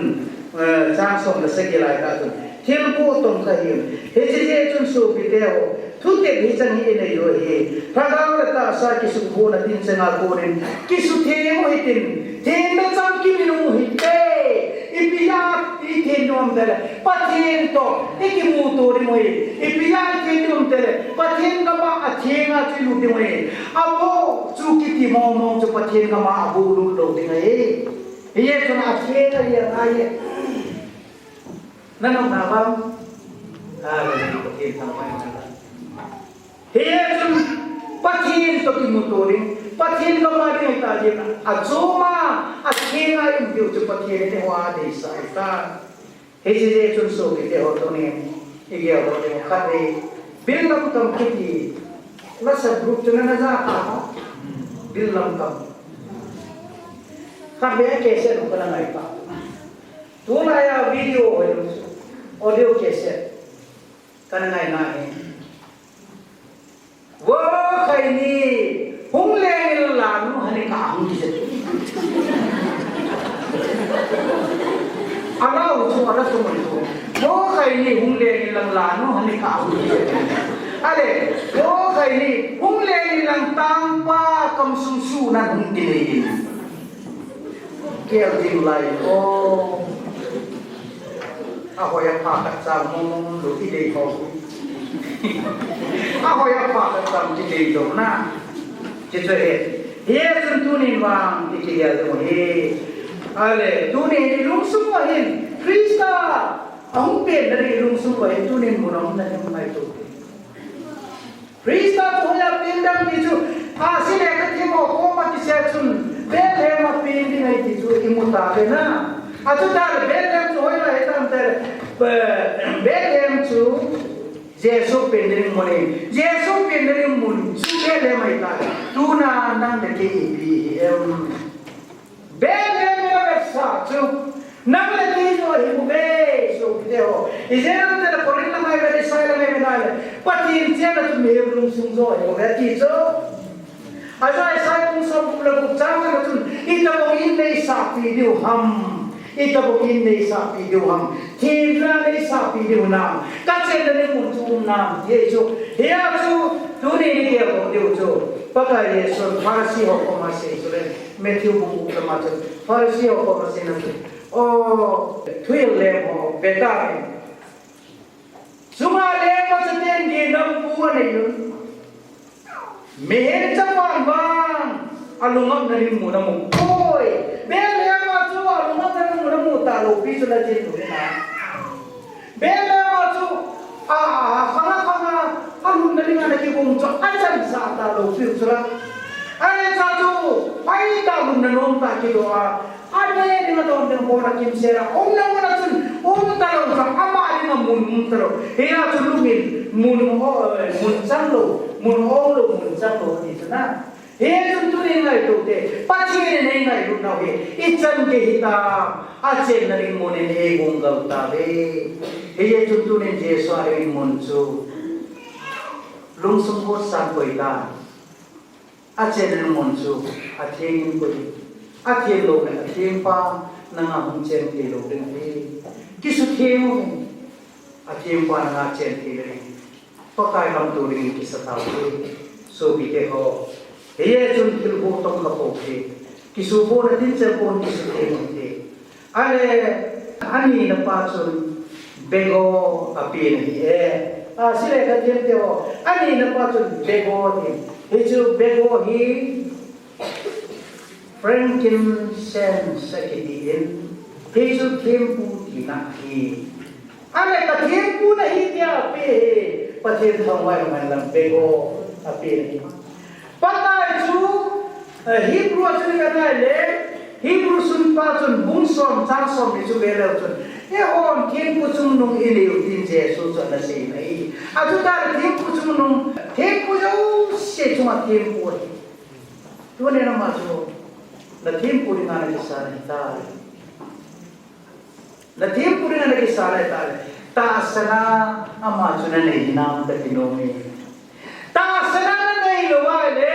eh, chang som le sagi lai tah chun. Thil kotong kha hih un. Hiche jeh chun sopite ho, thutep hichan hi inei u ahi. Lhagao le tahsa kisuhbohna tincheng a konin kisutheng u hitin, thengna chang kimin u hite. Ipi jeh a itheng nom itile, Pathen toh ikimuto ding u ahi. Ipi jeh a itheng nom itile, Pathen gam a atheng a chu ilut ding u ahi. Aboh chu kiti mong mong chu Pathen gam a aboh lut lou ding ahi. Hichun atheng ahi, ahi. Nanom na vang. Hallelujah, Pathen thangvah in. Hichun Pathen toh kimuto ding, Pathen gam a ding ahi ta ding, achom a, atheng a i um diu chu Pathen in eiho a adeisah ahi ta. Hiche jeh chun sopite ho, tunin igel doh ding khat hi, Bil Lamkam kiti lasa group chu nana ja ta ha? Bil Lamkam. Khatvei a cassette u kana ngai pa. Tulai a video ho, audio cassette kana ngai na hi. Vo Khaini, hung leng in lang, nu hani ka hung kiti. Ana u chu, ana chu mo chu. Vo Khaini, hung leng in lang, lang, nu hani ka hung kiti. Ale, Vo Khaini, hung leng in lang, tangpa kam sung su nan hung kiti. Kel ding lai o. Ahoi apha khat chang mong mong lou kidei ho. Ahoi apha khat chang kidei lou na. Hiche chu ahi. Hichun tunin vang ikigel diu ahi. Ale, tunin ilungsung uva hin Christa ahung pen na ding ilungsung uva hin tunin mun a hung na ding ngaito. Christa chu hoiya pen ding ti chu, a, Asia lekhathiem ho koma kisei chun, Bethlehem a pen ding ahi ti chu imu tauve na. Achuti le Bethlehem chu hoilai hitam tile, eh, Bethlehem chu Jesu pen ding mun ahi. Jesu pen ding mun chu Bethlehem ahi tai. Tuna nang le kei ipi hi em? Bethlehem a vetsah chu nang le kei jong ahi bouve, sopite. Ijeh inem itile Corinth lama ivet le, Isaiah lama ivet le, Pathen chenna chu mihem lungsung joh ahi ve ati chu. Isaiah bung som gup le gup chang khatna chun, itobang in neisahpeh diu ham, itobang in neisahpeh diu ham, themna neisahpeh diu nam, kachenna ding mun chu um nam, ti ahi chu. Hia chu tuni nigel diu chu, Pakai Jesun Pharisee ho koma asei chu le, Matthew bung gup lama chun Pharisee ho koma aseina chu, O, thuhil lem ho, vetan, chunga lengpa chaten ginampu anei un. Mihem chapa vang alungapna ding mun amu poi. Bethlehem a chu alungapna ding mun amu talou pi chu la jin tu na. Bethlehem a chu a, a, khanga khanga alungna dinga ana kigong chu achansah talou pi chu la. Ahile cha chu pai ta lungna nom ta kidoh a. Anei ding adon ding bol a kimsel a umna mun a chun um talou chu, ama dinga mun um talou. Hia chu lungin mun o, mun changlou, mun onglou, mun changlou ati chu na. Hichun tunin ngaito te, Pathen in eingailut nau hi ichan gei hitam, achenna ding mun in eigong gal tauve. Hichun tunin Jesu a dingin mun chu lungsung gotsan koi tan. Achenna mun chu atheng in koi. Atheng lou le athengpa nanga hung chen thei lou ding ahi. Kisutheng un. Athengpa nanga chen thei lou ding. Pakai lamto dingin kisa tauve. Sopite ho, hichun thil boh tong kha pou te. Kisubohna ding chen pon kisutheng un te. Ahile, anina pa chun bego apen ahi e. A, sile ka thiem te ho. Anina pa chun bego ti. Hichu bego hi frankincense akiti in. Hichu thempu tina ahi. Ahile ka thempu nahi tia ape hi. Pathen thangvah in ngai lam bego apen ahi. Pakai chu, eh, Hebrew a chun i vet le, Hebrew sunpa chun bung som chang som ni chu ve leu chun, eihon thempu chungnung inei u tin Jesu chu ana sei ahi. Achutah le thempu chungnung, thempu jouse chunga thempu ahi. Tunin ama chu, na thempu dinga na kisan ahitai. Na thempu dinga na kisan ahitai. Tahsan a ama chu na nei hinam kati nom e. Tahsan a na nei lou ahile,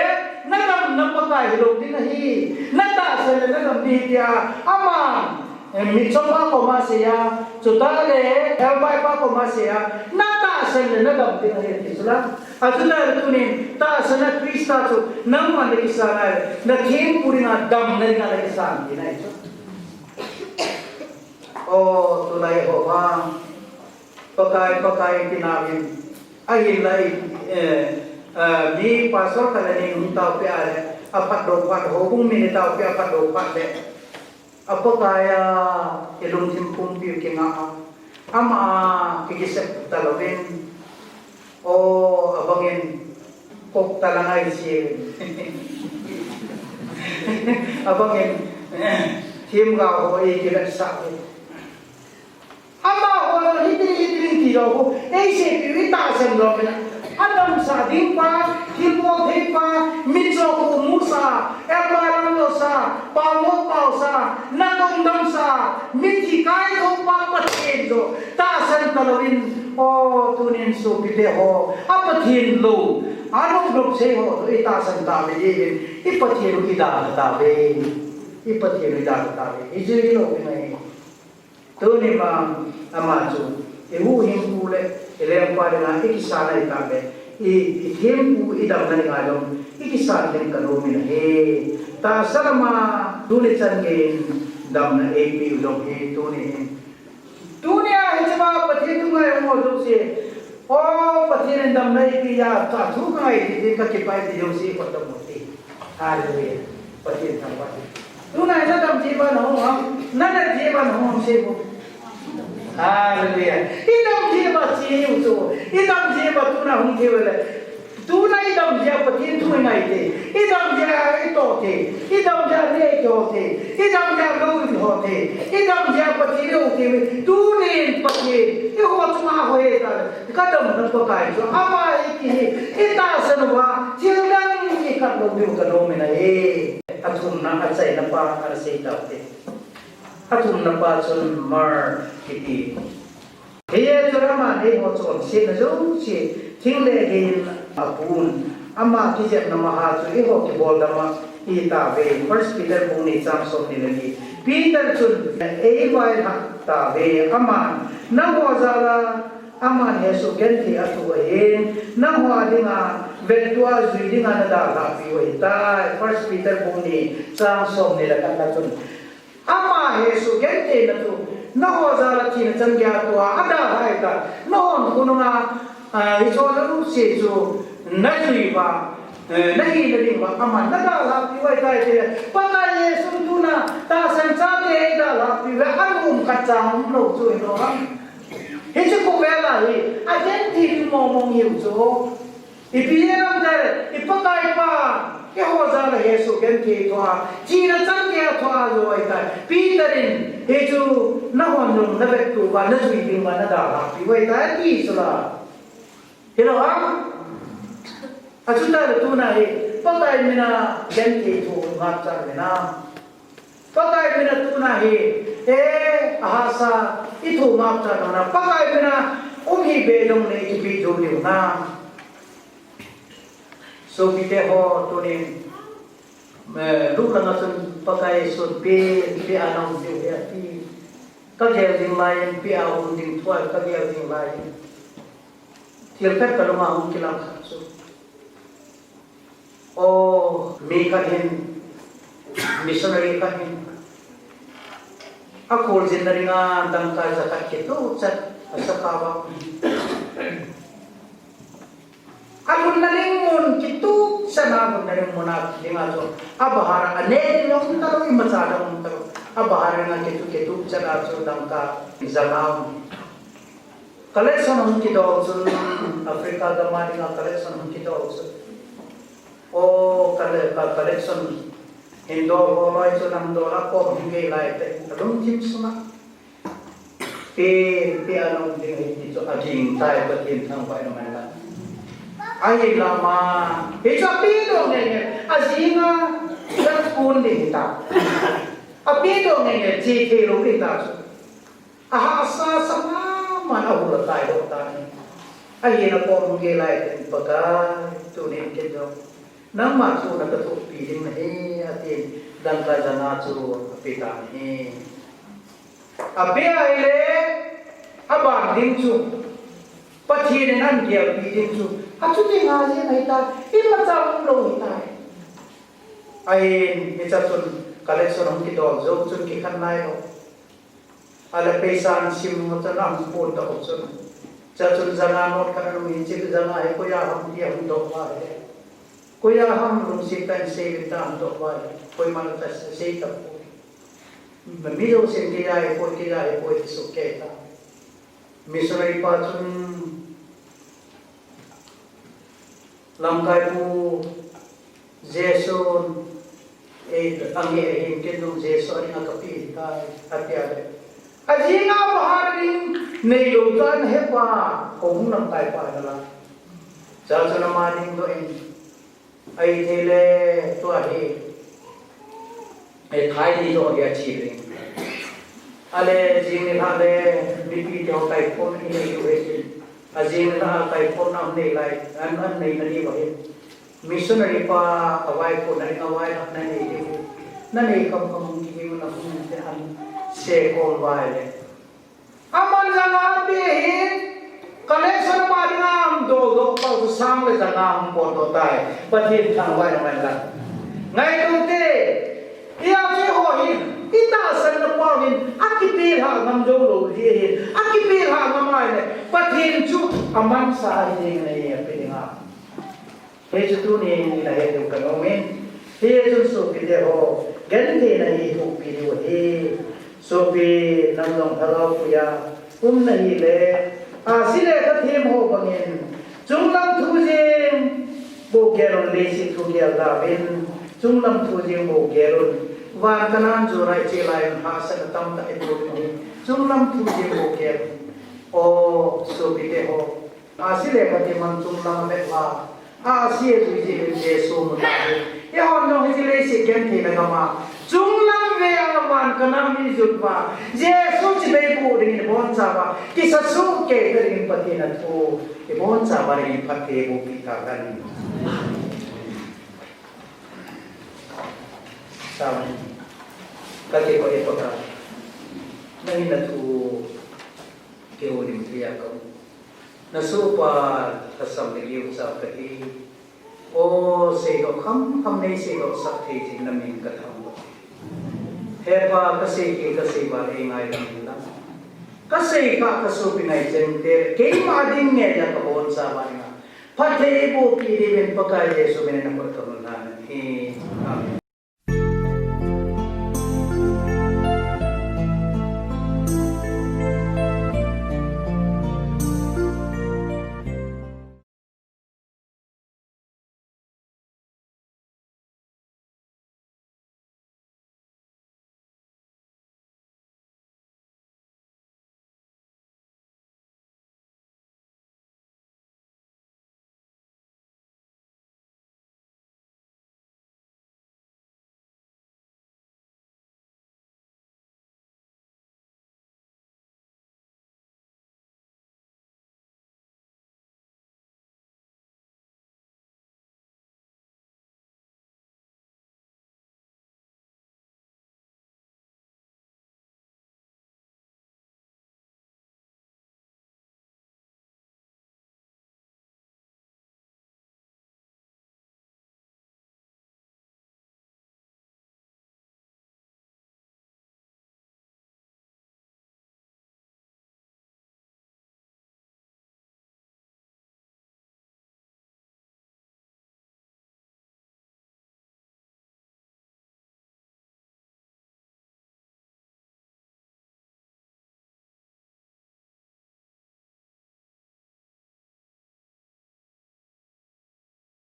na damna Pakai hilou ding ahi. Na tahsan le na dam ding ahi tia, ama, eh, mitchopa koma asei a, chutah le, helpaipa koma asei a, na tahsan le na dam ding ahi ati chu la. Achutah le tunin, tahsan a Christa chu, nangman na kisan ahile, na thempu dinga damna dinga na kisan tina ahi chu. O, tulai ho vang, Pakai, Pakai tina uvin. Ahinla, eh, eh, mi pastor khat le ni hung taopeh a le, aphatdoh phat, houbung mi ni taopeh aphatdoh phat le. A Pakai a, ilungthim pumpi u kinga a. Ama a, ki kisep talouvin. O, abangin kop talang ahi jeh in. Abangin themgao ho eikivetsah u. Amaho jong hiti, hiti ding ti jong khu, eiseipeh u itahsan jong in. Adamsah ding pa, thilbol thei pa, mitcho khu musa, helpa lamlo sa, paomo paosa, natong damsa, mithi kaithou pa Pathen jong tahsan talouvin, o, tunin sopite ho, a Pathen lou, anop nop sei ho, itahsan tauve, i Pathen u idalha tauve, i Pathen u idalha tauve, ijui lou ngai. Tuni vang ama chu, ihuhhingpu le, ilengpa dinga, ikisan ahi tauve, i, ithempu, idamna dinga jong, ikisan ding kanom in ahi. Tahsa lama, tuni chan geiyin, damna eipeh u jong hi, tuni hin. Tunia hichea Pathen thu ngai ho jouse, o Pathen in damna eipeh a, ka thu kangai ti, ti kakipah ti jouse, kot dam u ti. Hallelujah. Pathen thangvah. Tuna na dam jeh uva nahung ham, na nat jeh uva nahung ham seibo. Hallelujah. Idam jeh uva che u chu. Idam jeh uva tuna hung thei u le. Tuna idam jeh a Pathen thu ingai thei. Idam jeh a itoh thei. Idam jeh a neh ikiho thei. Idam jeh a lou iho thei. Idam jeh a Pathen iho thei. Tunin Pathen iho chunga iho e ta le. Kadamna Pakai chu ama hi ti hi, itahsan uva, thil dang ikhat lou diu kanom in ahi. Athumna, achaina pa, ana sei taute. Athumna pa chun Mark kiti. eiho chonsetna jouse, thing le gei in apun, ama kijepna maha chu eiho kiboldam ahi tauve. First Peter bung ni chang som ni le li. Peter chun eivailhah tauve, aman nangho jal a, aman hesoh genthei athoh ahin, nangho dinga vettup a jui dinga nadalhahpi u ahitai. First Peter bung ni chang som ni le khat na chun, ama hesoh gentheina chu nangho jal a thina chan geiya tua adalhah ahitai. Nangho khonunga, ah, hiche jouse chu najui uva, eh, nahina dinguva aman nadalhahpi u ahitai tile. Pakai Jesu tuna tahsan chate eidalhahpi uva, anom khat cha umlou chu hilou ham. Hiche khovel a hi agenthei ding mong mong hiu chu. Ipi jeh ham itile, i Pakai pa, eiho jal a hesoh genthei thoa, thina chan geiya thoa ajou ahitai. Peter in hichu nangho jong navettup uva najui ding uva nadalhahpi u ahitai ati chu la. Hilou ham? Achutah le tuna hi Pakai mina genthei thoh ngap cha hinam? Pakai mina tuna hi, eh, ahahsa ithoh ngap cha hinam? Pakai mina um hi be jongle ipi jou diu ham? Sopite ho, tunin, eh, Luke langa chun Pakai Jesun ipi, ipi a naum diu ham ti kagel ding lai in, ipi a um ding thua kagel ding lai in. Thil khat kalunga hung kilang khat chu, o, mi khat hin, missionary khat hin, akholjinna dinga dangka jakhat kituh chan asakao a, alhunna ding mun kituh chan a, alhunna ding mun a dinga chu abahar a, aneh ding um talou, imacha ding um talou, abahar dinga kituh, kituh chan a chu dangka janga um. Collection hung kidol chun, Africa gam a dinga collection hung kidol chun, o, colle-, ka-, collection hin dol ho loi chun, nang dol a kom hung gei lai tah, alungthim sunga, ipi, ipi a naum ding ham ti chu aging tai, Pathen thangvah in aman lang. Ahinla ama, hichu apedoh ngeingei, ajing a, jan kun ding hita. Apedoh ngeingei, che theilou ding hita chu. Ahahsa sa mama in ahul atai doh tan ahi. Ahin akom hung gei lai tah in, Pakai, tunin ken jong nangma thu na kathopi ding nahi, atin, dangka janga chu ape tan ahi. Ape ahile, aban ding chu, Pathen in ahin gelpi ding chu, achuti nga jeng ahitai, imacha umlou ahitai. Ahin, hiche chun collection hung kidol jou chun kikhen nailou. Ahile peisa ahin sim u chun ahung pon tah u chun, hiche chun janga note khat ahin um in, hiche janga hi koiya ham tia ahung doh uva ahile, koiya ham lungset tah in sei uvin tia ahung doh uva ahile, koiman asei tapoi. Mi jousen keiya ahipoi, keiya ahipoi ti soh kei tai. Missionary pa chun, Lamkaipu Jesun, eh, angeh ahin, ken jong Jesu a dinga kape tai, ati a le, ajing a bahar ding neilou chu ahin hepa, houbung lamkai pa ahi nalai. Chuchun ama ding doh in, ahithei le tua hi, eh, thai ni doh hi ache ding. Ahile jing nilhah le mipi te ho kaikhom inei diu ahi. Ajing nilhah a kaikhomna ahin nei lai, ahin, ahin nei nadiu ahi. Missionary pa avaipohna ding, availhahna nei diu ahi. Nanei khamkham hung kihei un, ahung te ahin sei khom uva ahile, aman janga ape ahin, collection ama dinga ahin doldoh pau chu sang le janga ahung potdoh tai. Pathen thangvah in aman lang. Ngaito te, Ijeh chu eiho hi, itahsanna pau hin, akipelhah ngam jou lou ji ahin, akipelhah ngam ahile, Pathen chu amansa ahi jeng ahi, ape dinga. Hichu tunin nahet diu kanom in, hichun sopite ho, gentheina hi thohpi diu ahi. Sopi, nang jong lhagao puiya um nahile, ahsi le khathem ho bangin, chunglam thu jeng bou gel un, leiset thu gel tauvin, chunglam thu jeng bou gel un. Van Canaan jona iche lai un hahsatna tamtah itoh ding ahi. Chunglam thu jeng bou gel un. O, sopite ho. Ahsi le khathem in chunglam avet uva, ahsi ajui jeh in Jesu amu tai. Eihon jong hiche leiset gentheina gam a, chunglam vea Van Canaan ijot uva, Jesu chibai boh dingin ibonchauva, kisa soh kei ta dingin Pathen a thu ibonchauva dingin phatthei eiboh peh tahen. Sawan. Kakipah e Pakai. Nangin nathu kihoulim thei a kaum. Nasohpa lhasam le kiu cha kahi. O, seidoh khamkham nei seidoh sah thei jeh in namin kathangvah e. He Pa, kasei kei kasei val eingaidam inlang. Kasei kha kasopi ngai chengte, keima ding ngeija kabonchauva dinga phatthei eiboh peh diuvin Pakai Jesu minin nakhut kamun nahi. Amen.